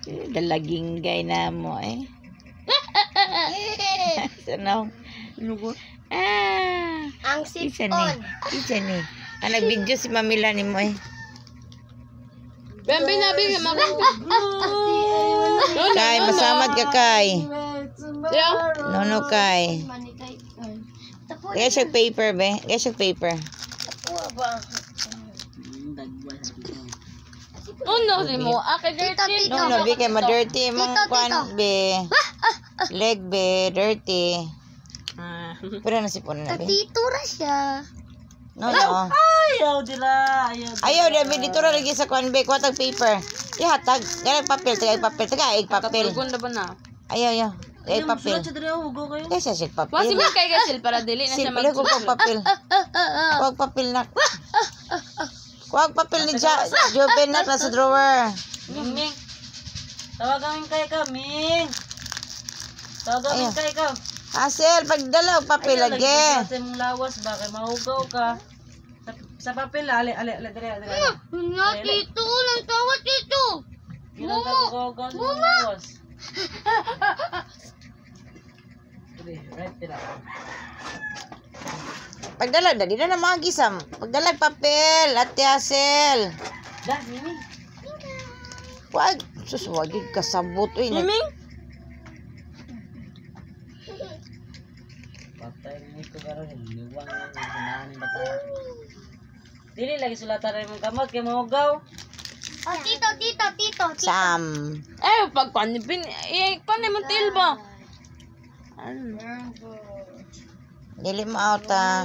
Dalaging gay na mo eh. Sanaw. Lugot. Ah. Ang Isa ni. sipon. Isa ni. Ah, nag-video si Mamila ni mo eh. Bembe na bi mag. Kay, masamad ka kay. Yeah. No, no, kay. Manikay. Tapo. Kaya siya paper, be. Kaya siya paper. Tapo ba? Uno si mo. Ake Tito, dirty. tito. No, no, be, kay ma-dirty. Mong Tito, kwan, tito. be. Leg, be. Dirty. Ah. Pero na si na, be. Tatito ra siya. No, no. Ayaw dira, ayaw. Ayaw, be. Dito ra lagi sa kwan, be. Kuha tag paper. Ihatag. Ganang papel. Tagay papel. Tagay papel. Katulgon na ba na? Ayaw, ayaw. Tagay papel. Sulat siya dira, hugaw kayo. Kaya siya siya Wa papel. si kay gasil para dili na siya Sil, pala ko mag. kung papel. Huwag papel na. Huwag papel ni Ja. Joven na nasa drawer. Ming, Ming. Tawagan kay ka, Ming. Tawagan Ayaw. kay ka. Asel, pagdala og papel Ayaw, lagi. Sa imong lawas ba kay mahugaw ka. Sa papel, ali ali ali dira dira. Nga, tito. Nang tawa, tito. Ginang ka hugaw sa imong lawas. Diri, right dira. Pagdala, dali na na mga gisam. Pagdala og papel, Ate Asel. Da, Mimi. Wag, sus, wag yun kasabot. Uy, Miming? Patay ni ko karon liwang ni sanahan ni bata. Dili lagi sulatan ra imong kamot kay mahugaw. Oh, tito, tito, tito, tito. Sam. Eh pag kwan bin eh kwan mo til ba? Ano? Dili mo out ah.